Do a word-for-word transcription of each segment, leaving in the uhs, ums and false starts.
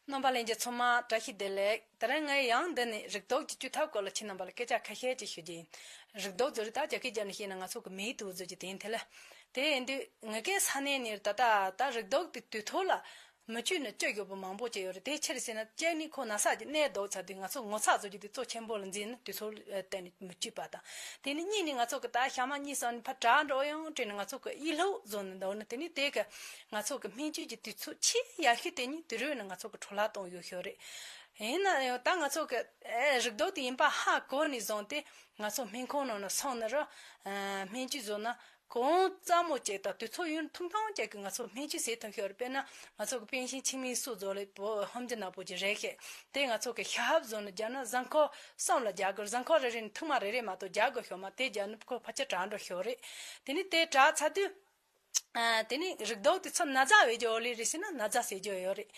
རྣམ་པ་ལྷན་རྒྱས་ཚང་མ་བཀྲ་ཤིས་བདེ་ལེགས། དེ་རིང་ངས་ཡང་འདི་ནས་རིགས་ལྡོག་གི་བཅོས་ཐབས་སྐོར་ལ་ཁྱེད་རྣམ་པ་ལ་སྐད་ཆ་ཁ་ཤས་ཅིག་ཞུ་རྒྱུ་ཡིན། རིགས་ལྡོག་ཟེར་དུས་ད་རྒྱ་སྐད་རྒྱབ་ནས་བཤད་ན་ང་ཚོ་གི་མིང་དེ་བཟོ་རྒྱུ་དེ་ཡིན་དེ་ལ། དེ་ཡིན་དུས་ངའི་གི་ས་གནས་ནས་ད་ལྟ་ད་རིགས་ལྡོག་དེ་དུས་ཐོག་ལ་མི་བཅོས་ནས་བཅོས་ཡོད་པ་མང་པོ་ཅིག་ཡོད་རེད། དེ་ཕྱིར་ཟེར་ན་གཅིག་ནས་ཁོ་ན་ཚ་གི་གནས་ལྡོག་ཚར་དུས་ང་ཚོ་ངོ་ཚ་བཟོ་རྒྱུ་དེ་གཙོ་ཆེན་པོ་ལ་འཛིན་ནས་དུས་ཚོད་བལྟས་ནས་མི་བཅོས་པ་དང་། དེ་ནས་གཉིས་ནས་ང་ཚོ་གི་ད་ཞག་མ་གཉིས་གསུམ་ནས་ཕར་དྲག་འགྲོ་ཡང་དྲན་ནས་ང་ཚོ་གི་ཡིད་སློབ་བཟོ་ནས་འདུག་ན། དེ་ནས་དེ་གི་ང་ཚོ་གི་སྨན་བཅོས་ཀྱི་དུས་ཚོད་ཆེས་ཡག་ཤོས་དེ་ནི་དུས་རབས་ནས་ང་ཚོ་གི་འཕྲོ་བརླག་བཏང་ཡོད་ཤོས་རེད། ཡིན་ན་ཡང་ད་ང་ཚོ་གི་ཨེ་རིགས་ལྡོག་དེ་ཡིན་པ་ཧ་གོ་ནས་བཟུང་སྟེ་ང་ཚོ་སྨན་ཁང་ནང་ན་སོང་ན་ར་ཨ་སྨན་བཅོས་བཟོ་ན་གང་ཙམ་མོ་ཅིག་དང་དུས་ཚོད་ཡུན་ཐུང་ཐུང་ཅིག་གི་ང་ཚོ་སྨན་བཅོས་བྱེད་ཐུབ་ཤོས་རེད། དཔེར་ན་ང་ཚོ་གི་པེན་ཤིན་ཆིན་མིན་སུ་ཟོ་ལེ་བོ་ཧོམ་ཇི་ནག་པོ་ཅིག་རེད་ཤེས། དེ་ང་ཚོ་གི་ཤ་ཧབ་བཟོ་ན་རྒྱབ་ན་གཟའ་འཁོར་གསུམ་ལ་རྒྱག་དགོས། གཟའ་འཁོར་རེ་རེ་ནས་ཐུར་མ་རེ་རེ་མ་གཏོགས་རྒྱག་དགོས་ཤོག་མ། དེ་རྒྱབ་ན་ཁོ་ཕལ་ཆེར་དྲག་འགྲོ་ཤོས་རེད། དེ་ནས་དེ་དྲག་ཚར་དུས། ཨ་དེ་ནས་རིགས་ལྡོག་དེ་ཚོ་ན་ཚ་བེད་སྤྱོད་ཡོད་ལེ་རེད་ཟེར་ན་ན་ཚ་བེད་སྤྱོད་ཡོད་རེད།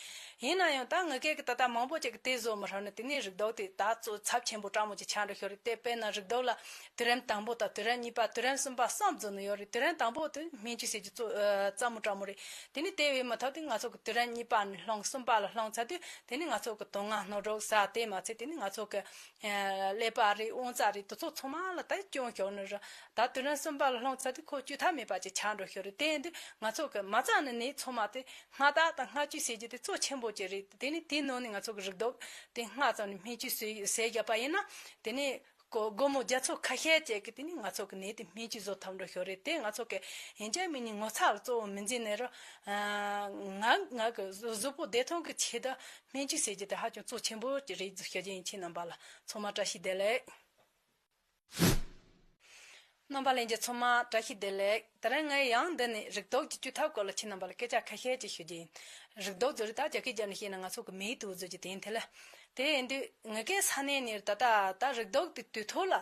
ཡིན་ན་ཡང་ད་ངའི་སྐད་ཀྱི་ད་ལྟ་མང་པོ་ཅིག་གིས་དེ་བཟོ་མི་ཧྲ་ནས། དེ་ནས་རིགས་ལྡོག་དེ་ད་གཙོ་ཚབས་ཆེན་པོ་སྤྲང་མོ་ཅིག་ཆགས་འགྲོ་ཤོས་རེད། དེ་དཔེར་ན་རིགས་ལྡོག་ལ་དུས་རིམ་དང་པོ་དང་དུས་རིམ་གཉིས་པ། དུས་རིམ་གསུམ་པ་གསུམ་བཟོ་ནི་ཡོད་རེད། དུས་རིམ་དང་པོ་དེ་སྨན་བཅོས་བྱེད་རྒྱུ་གཙོ་ཨ་སླ་མོ་སྤྲང་མོ་རེད། དེ་ནས་དེ་བས་མི་ཐོག་དེ་ང་ཚོ་གི་དུས་རིམ་གཉིས་པ་ནས་ལྷུང་གསུམ་པ་ལ་ལྷུང་ཚར་དུས་དེ་ནས་ང་ཚོ་གི་དོན་ལྔ་སྣོད་དྲུག་ཟ། དེ་མ་ཚད་དེ་ནས་ང་ཚོ་གི་ཀླད་པ་རེད། དབང་རྩ་རེད། དེ་ཚོ་ཚང་མ་ལ་ད་སྐྱོན་ཤོར་ནི་རེད། ད་དུས་རིམ་གསུམ་པ་ལ་ལྷུང་ཚར་དུས་ཁོ་བཅོས་ཐབས་མེད་པ་ཅིག་ཆགས་འགྲོ་ཤོས་རེད། དེ་ཡིན་དུས་ང་ཚོ་གི་མ་རྩ་ནས་ནད་ཚང་མ་དེ་སྔ་དག་དང་སྔ་བཅོས་བྱེད་རྒྱུ་དེ་གཙོ་ཆེན་པོ་ཅིག་རེད། དེ་ནས་དེའི་ནང་ནས་ང་ཚོ་གི་རིགས་ལྡོག་དེ་སྔ་ཙམ་ནས་སྨན་བཅོས་བྱས་བྱས་བརྒྱབ་པ་ཡིན་ན། དེ་ནས་ཁོ་སྒོར་མོ་བརྒྱ་ཚོ་ཁ་ཤས་ཅིག་གིས་དེ་ནས་ང་ཚོ་གི་ནད་དེ་སྨན་བཅོས་བཟོ་ཐུབ་འགྲོ་ཤོས་རེད། དེ་ང་ཚོ་གི་ཡིན་གཅིག་མིན་གཉིས་ངོ་ཚ་ལ་གཙོ་བོ་མི་འཛིན་ནས་ར། ང་ང་གི་གཟུགས་པོ་བདེ་ཐང་གི་ཆེད་དུ་སྨན་བཅོས་བྱེད་རྒྱུ་དེ་ཧ་ཅང་གཙོ་ཆེན་པོ་ཅིག་རེད་ཟེར་ཞུ་རྒྱུ་ཡིན། ཁྱེད་རྣམ་པ་ལ་ཚང་མ་བཀྲ་ཤིས་བདེ་ལེགས། རྣམ་པ་ལྷན་རྒྱས་ཚང་མ་བཀྲ་ཤིས་བདེ་ལེགས། དེ་རིང་ངས་ཡང་འདི་ནས་རིགས་ལྡོག་གི་བཅོས་ཐབས་སྐོར་ལ་ཁྱེད་རྣམ་པ་ལ་སྐད་ཆ་ཁ་ཤས་ཅིག་ཞུ་རྒྱུ་ཡིན། རིགས་ལྡོག་ཟེར་དུས་ད་རྒྱ་སྐད་རྒྱབ་ནས་བཤད་ན་ང་ཚོ་གི་མིང་དེ་བཟོ་རྒྱུ་དེ་ཡིན་དེ་ལ། དེ་ཡིན་དུས་ངའི་གི་ས་གནས་ནས་ད་ལྟ་ད་རིགས་ལྡོག་དེ་དུས་ཐོག་ལ་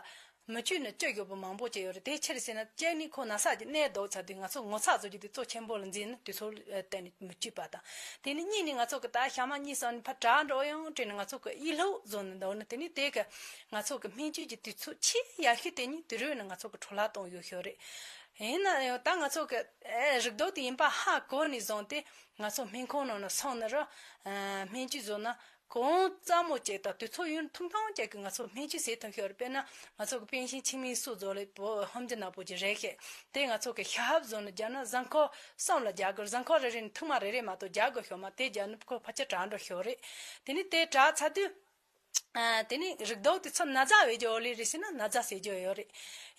མི་བཅོས་ནས་བཅོས་ཡོད་པ་མང་པོ་ཅིག་ཡོད་རེད། དེ་ཕྱིར་ཟེར་ན་གཅིག་ནས་ཁོ་ན་ཚ་གི་གནས་ལྡོག་ཚར་དུས་ང་ཚོ་ངོ་ཚ་བཟོ་རྒྱུ་དེ་གཙོ་ཆེན་པོ་ལ་འཛིན་ནས་དུས་ཚོད་བལྟས་ནས་མི་བཅོས་པ་དང་། དེ་ནས་གཉིས་ནས་ང་ཚོ་གི་ད་ཞག་མ་གཉིས་གསུམ་ནས་ཕར་དྲག་འགྲོ་ཡང་དྲན་ནས་ང་ཚོ་གི་ཡིད་སློབ་བཟོ་ནས་འདུག་ན། དེ་ནས་དེ་གི་ང་ཚོ་གི་སྨན་བཅོས་ཀྱི་དུས་ཚོད་ཆེས་ཡག་ཤོས་དེ་ནི་དུས་རབས་ནས་ང་ཚོ་གི་འཕྲོ་བརླག་བཏང་ཡོད་ཤོས་རེད། ཡིན་ན་ཡང་ད་ང་ཚོ་གི་ཨེ་རིགས་ལྡོག་དེ་ཡིན་པ་ཧ་གོ་ནས་བཟུང་སྟེ་ང་ཚོ་སྨན་ཁང་ནང་ན་སོང་ན་ར་ཨ་སྨན་བཅོས་བཟོ་ན་གང་ཙམ་མོ་ཅིག་དང་དུས་ཚོད་ཡུན་ཐུང་ཐུང་ཅིག་གི་ང་ཚོ་སྨན་བཅོས་བྱེད་ཐུབ་ཤོས་རེད། དཔེར་ན་ང་ཚོ་གི་པེན་ཤིན་ཆིན་མིན་སུ་ཟོ་ལེ་བོ་ཧོམ་ཇི་ནག་པོ་ཅིག་རེད་ཤེས། དེ་ང་ཚོ་གི་ཤ་ཧབ་བཟོ་ན་རྒྱབ་ན་གཟའ་འཁོར་གསུམ་ལ་རྒྱག་དགོས། གཟའ་འཁོར་རེ་རེ་ནས་ཐུར་མ་རེ་རེ་མ་གཏོགས་རྒྱག་དགོས་ཤོག་མ། དེ་རྒྱབ་ན་ཁོ་ཕལ་ཆེར་དྲག་འགྲོ་ཤོས་རེད། དེ་ནས་དེ་དྲག་ཚར་དུས། ཨ་དེ་ནས་རིགས་ལྡོག་དེ་ཚོ་ན་ཚ་བེད་སྤྱོད་ཡོད་ལེ་རེད་ཟེར་ན་ན་ཚ་བེད་སྤྱོད་ཡོད་རེད།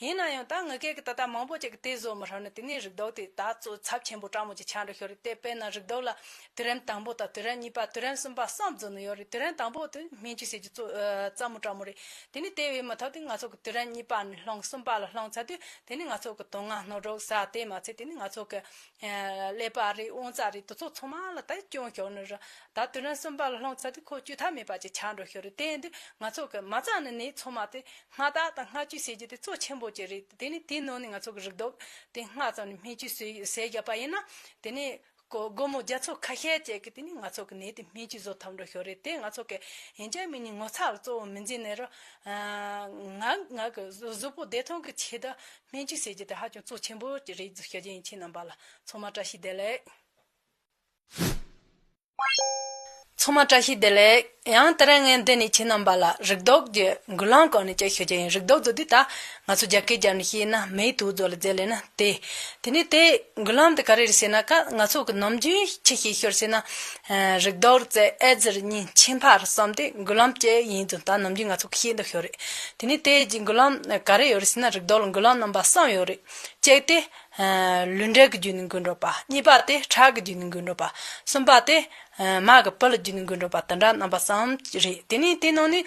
ཡིན་ན་ཡང་ད་ངའི་སྐད་ཀྱི་ད་ལྟ་མང་པོ་ཅིག་གིས་དེ་བཟོ་མི་ཧྲ་ནས། དེ་ནས་རིགས་ལྡོག་དེ་ད་གཙོ་ཚབས་ཆེན་པོ་སྤྲང་མོ་ཅིག་ཆགས་འགྲོ་ཤོས་རེད། དེ་དཔེར་ན་རིགས་ལྡོག་ལ་དུས་རིམ་དང་པོ་དང་དུས་རིམ་གཉིས་པ། དུས་རིམ་གསུམ་པ་གསུམ་བཟོ་ནི་ཡོད་རེད། དུས་རིམ་དང་པོ་དེ་སྨན་བཅོས་བྱེད་རྒྱུ་གཙོ་ཨ་སླ་མོ་སྤྲང་མོ་རེད། དེ་ནས་དེ་བས་མི་ཐོག་དེ་ང་ཚོ་གི་དུས་རིམ་གཉིས་པ་ནས་ལྷུང་གསུམ་པ་ལ་ལྷུང་ཚར་དུས་དེ་ནས་ང་ཚོ་གི་དོན་ལྔ་སྣོད་དྲུག་ཟ། དེ་མ་ཚད་དེ་ནས་ང་ཚོ་གི་ཀླད་པ་རེད། དབང་རྩ་རེད། དེ་ཚོ་ཚང་མ་ལ་ད་སྐྱོན་ཤོར་ནི་རེད། ད་དུས་རིམ་གསུམ་པ་ལ་ལྷུང་ཚར་དུས་ཁོ་བཅོས་ཐབས་མེད་པ་ཅིག་ཆགས་འགྲོ་ཤོས་རེད། དེ་ཡིན་དུས་ང་ཚོ་གི་མ་རྩ་ནས་ནད་ཚང་མ་དེ་སྔ་དག་དང་སྔ་བཅོས་བྱེད་རྒྱུ་དེ་གཙོ་ཆེན་པོ་ཅིག་རེད། དེ་ནས་དེའི་ནང་ནས་ང་ཚོ་གི་རིགས་ལྡོག་དེ་སྔ་ཙམ་ནས་སྨན་བཅོས་བྱས་བྱས་བརྒྱབ་པ་ཡིན་ན། དེ་ནས་ཁོ་སྒོར་མོ་བརྒྱ་ཚོ་ཁ་ཤས་ཅིག་གིས་དེ་ནས་ང་ཚོ་གི་ནད་དེ་སྨན་བཅོས་བཟོ་ཐུབ་འགྲོ་ཤོས་རེད། དེ་ང་ཚོ་གི་ཡིན་གཅིག་མིན་གཉིས་ངོ་ཚ་ལ་གཙོ་བོ་མི་འཛིན་ནས་ར། ང་ང་གི་གཟུགས་པོ་བདེ་ཐང་གི་ཆེད་དུ་སྨན་བཅོས་བྱེད་རྒྱུ་དེ་ཧ་ཅང་གཙོ་ཆེན་པོ་ཅིག་རེད་ཟེར་ཞུ་རྒྱུ་ཡིན། ཁྱེད་རྣམ་པ་ལ་ཚང་མ་བཀྲ་ཤིས་བདེ་ལེགས། ཚང་མ་བཀྲ་ཤིས་བདེ་ལེགས། ཡང་དེ་རིང་ངས་འདི་ནས་ཁྱེད་རྣམ་པ་ལ་རིགས་ལྡོག་གི་མགུལ་ལམ་སྐོར་ནས་ཅིག་ཞུ་རྒྱུ་ཡིན། རིགས་ལྡོག་ཟེར་དུས་ད་ང་ཚོ་རྒྱ་སྐད་རྒྱབ་ནས་བཤད་ན་མེ་ཏོག་ཟེར་ལ་ཟེར་ལེ་ན་དེ། དེ་ནས་དེ་མགུལ་ལམ་དེ་ག་རེ་རེད་ཟེར་ན། ཀ་ང་ཚོ་གི་ནམ་རྒྱུན་ཅི་ཞིག་ཤོར་ཟེར་ན། ཨ་རིགས་ལྡོག་ཟེར། ཨེ་ཛི་རེད། གཉིས་མཆིན་པ་རེད་བསམ་སྟེ་མགུལ་ལམ་གཅིག་ཡིན་ཙང་ད་ནམ་རྒྱུན་ང་ཚོ་གི་ཤེས་འདོད་ཤོར་རེད། དེ་ནས་དེ་གི་མགུལ་ལམ་ག་རེ་ཡོད་རེད་ཟེར་ན། རིགས་ལྡོག་ལ་མགུལ་ལམ་རྣམ་པ་གསུམ་ཡོད་རེད། གཅིག་དེ། ཨ་ལུས་འབྲེལ་གྱི་བརྒྱུད་ནས་འགོས་འགྲོ་བ། གཉིས་པ་དེ་ཁྲག་གི་བརྒྱུད་ནས་འགོས་འགྲོ་བ། གསུམ་པ་དེ་ཨ་མ་གི་བུ་ལ་བརྒྱུད་ནས་འགོས་འགྲོ་བ། དེ་འདྲ་རྣམ་པ་གསུམ་རེད། དེ་ནས་དེ་ནང་ནས་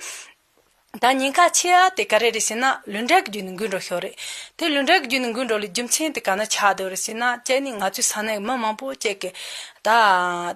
ད་ཉེན་ཁ་ཆེ་བ་དེ་ག་རེ་རེད་ཟེར་ན། ལུས་འབྲེལ་གྱི་བརྒྱུད་ནས་འགོས་འགྲོ་ཤོས་རེད། དེ་ལུས་འབྲེལ་གྱི་བརྒྱུད་ནས་འགོས་འགྲོ་ལེ་རྒྱུ་མཚན་དེ་ག་ན་ཆགས་བསྡད་རེད་ཟེར་ན། གཅིག་ནི་ང་ཚོའི་ས་གནས་མི་མང་པོ་ཅིག་གི་ད་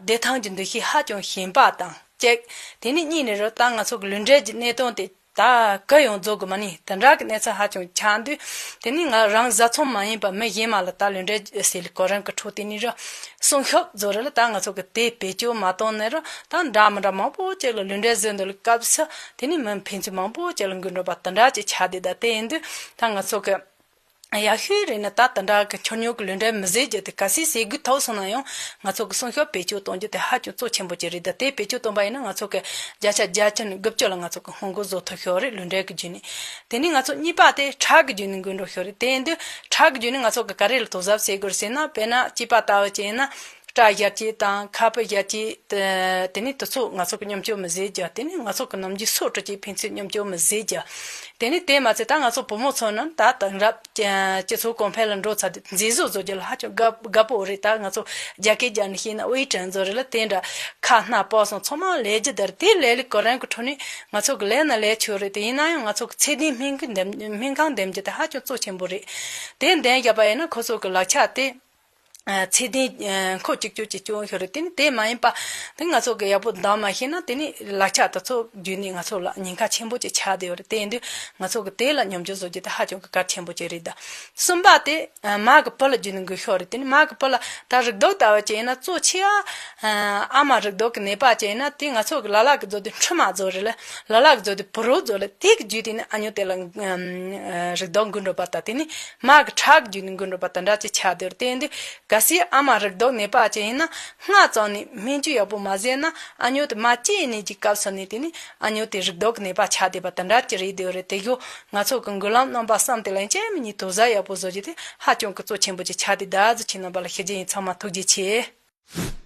བདེ་ཐང་གི་འདུ་ཤེས་ཧ་ཅང་ཞན་པ་དང་གཅིག་དེ་ནས་གཉིས་ནས་རེད། ད་ང་ཚོ་གི་ལུས་འབྲེལ་གྱི་གནད་དོན་དེ། ད་ག་ཡོང་རྫོགས་གི་མ་ནི་དེ་འདྲ་གི་གནས་ཚུལ་ཧ་ཅང་ཆགས་དུས། དེ་ནི་ང་རང་བཟའ་ཚང་མ་ཡིན་པ་མི་གཞན་མ་ལ་ད་ལུས་འབྲེལ་ཟེར་ལེ་གོ་རིམ་གི་འཕྲོ་དེ་ནི་ར་སྲུང་སྐྱོབ་བཟོ་རེད་ལ། ད་ང་ཚོ་གི་དེ་བེད་སྤྱོད་མ་བཏང་ནས་ར་ད་འདྲ་མི་འདྲ་མང་པོ་ཅིག་ལ་ལུས་འབྲེལ་བཟོས་འདུག་ལ། སྐབས་སུ་དེ་ནི་མི་ཕན་ཚུན་མང་པོ་ཅིག་ལ་འགོས་འགྲོ་བ་དེ་འདྲ་ཅིག་ཆགས་དེ། ད་དེ་ཡིན་དུས་ད་ང་ཚོ་གི་ཡག་ཤོས་རེད་ན་ད་དེ་འདྲ་གི་འཁྱོར་ཉོ་གི་ལུས་འབྲེལ་མི་བཟོས་རྒྱུ་དེ། གལ་སྲིད་བཟོ་དགོས་ཐུག་སོང་ན་ཡང་ང་ཚོ་གི་སྲུང་སྐྱོབ་བེད་སྤྱོད་གཏོང་རྒྱུ་དེ་ཧ་ཅང་གཙོ་ཆེན་པོ་ཅིག་རེད། ད་དེ་བེད་སྤྱོད་གཏོང་པ་ཡིན་ན་ང་ཚོ་གི་བརྒྱ་ཆ་བརྒྱད་ཅུ་ནས་དགུ་བཅུ་ལ་ང་ཚོ་གི་ཧོན་གོ་བཟོ་ཐུབ་ཤོག་རེད། ལུས་འབྲེལ་གི་བརྒྱུད་ནས། དེ་ནས་ང་ཚོ་གཉིས་པ་དེ་ཁྲག་གི་བརྒྱུད་ནས་འགོས་འགྲོ་ཤོག་རེད། དེ་ཡིན་དུས་ཁྲག་གི་བརྒྱུད་ནས་ང་ཚོ་གི་ག་རེ་ལ་དོ་གཟབ་བྱེད་དགོས་ཟེར་ན། དཔེར་ན་སྐྱེས་པ་ལྟ་བུ་བྱས་ན། སྐྲ་བཞར་རྒྱུ་དང་ཁ་སྤུ་བཞར་རྒྱུ། དེ་དེ་ནས་དེ་ཚོ་ང་ཚོ་གི་མཉམ་སྤྱོད་མི་བཟོས་རྒྱུ། དེ་ནས་ང་ཚོ་གི་ནམ་རྒྱུན་སོ་བཀྲུ་རྒྱུ་ཕན་ཚུན་མཉམ་སྤྱོད་མི་བཟོས་རྒྱུ། དེ་ནས་དེ་མ་ཚད་ད་ང་ཚོ་བུ་མོ་ཚོ་ནི་ད་དེང་རབས་སྤྱི་ཚོགས་གོང་འཕེལ་ལ་འགྲོ་ཚར་དུས་མཛེས་བཟོ་བཟོ་རྒྱུ་ལ་ཧ་ཅང་དགའ་དགའ་པོ་རེད། ད་ང་ཚོ་རྒྱ་སྐད་རྒྱག་ནས་བཤད་ན་དབྱི་ཀྲན་བཟོ་རེད་ལ། དེ་འདྲ་ཁ་སྣ་པགས་གསུམ་ཚང་མ་ལས་རྒྱུ་དེ་རེད། དེ་ལས་ལས་ཀ་རང་གི་ཁྲོད་ནས་ང་ཚོ་གི་ལས་ན་ལས་ཆོག་རེད། དེ་ཡིན་ན་ཡང་ང་ཚོ་གི་ཚད་ལྡན་སྨན་གི་འདེམས་སྨན་ཁང་འདེམས་རྒྱུ་དེ་ཧ་ཅང་གཙོ་ཆེན་པོ་རེད། དེ་འདེམས་བཞག་པ་ཡིན་ན་ཁོ་ཚོ་གི་ལག་ཆ་དེ། ཚད་ལྡན་མཁོ་གཅིག་གྱུར་གྱི་སྐྱོན་ཤོར་རེད། དེ་ནི་དེ་མ་ཡིན་པ། དེ་ང་ཚོ་གི་ཡག་པོ་འདང་མ་ཤེས་ན་དེ་ནི་ལག་ཆ་དེ་ཚོ་བརྒྱུད་ནས་ང་ཚོ་ལ་ཉེན་ཁ་ཆེན་པོ་ཅིག་ཆགས་བསྡད་ཡོད་རེད། དེ་ཡིན་དུས་ང་ཚོ་གི་དེ་ལ་སྙོམས་འཇུག་བཟོ་རྒྱུ་དེ་ཧ་ཅང་གི་གལ་ཆེན་པོ་ཅིག་རེད་ད། གསུམ་པ་དེ་མ་གི་བུ་ལ་བརྒྱུད་ནས་འགོས་ཤོག་རེད། དེ་ནི་མ་གི་བུ་ལ་ད་རུས་རྡོག་ལྟ་བུ་ཅིག་ཡིན་ན། གཙོ་ཆེ་བ་ཨ་མ་རུས་རྡོག་གི་ནད་པ་ཅིག་ཡིན་ན་དེ་ང་ཚོ་གི་ལ་ལ་གི་བཟོ་དེ་འཕྲུལ་མ་བཟོ་རེད་ལ། ལ་ལ་གི་བཟོ་དེ་བུ་རོ་བཟོ་ལ། དེ་གི་བརྒྱུད་དེ་ནི་ཨ་ཉོ་དེ་ལ་རུས་རྡོག་འགོས་འགྲོ་བ་དང་། དེ་ནི་མ་གི་ཁྲག་བརྒྱུད་ནས་འགོས་འགྲོ་བ་དང་འདྲ་ཅིག་ཆགས་བསྡད་ཡོད་རེད། དེ་ཡིན་དུས་གལ་སྲིད་ཨ་མ་རུས་རྡོག་ནད་པ་ཅིག་ཡིན་ན། སྔ་ཙམ་ནས་སྨན་བཅོས་ཡག་པོ་མ་བྱས་ན་ཨ་ཉོ་དེ་མ་སྐྱེས་ནས་ཀྱི་སྐབས་སུ་ནས་དེ་ནི་ཨ་ཉོ་དེ་རུས་རྡོག་གི་ནད་པ་ཆགས་བསྡད་པ་དང་འདྲ་ཅིག་རེད་བསྡད་ཡོད་རེད། དེ་གི་ང་ཚོ་གི་འགོས་ལམ་རྣམ་པ་གསུམ་དེ་ལ་ཡིན་གཅིག་མིན་གཉིས་དོ་གཟབ་ཡག་པོ་བཟོ་རྒྱུ་དེ་ཧ་ཅང་གི་གཙོ་ཆེན་པོ་ཅིག་ཆགས་བསྡད་ཡོད། ད་གཟིགས་མཁན་རྣམ་པ་ལ་ཞུ་རྒྱུ་ཡིན། ཚང་མ་ཐུགས་རྗེ་ཆེ།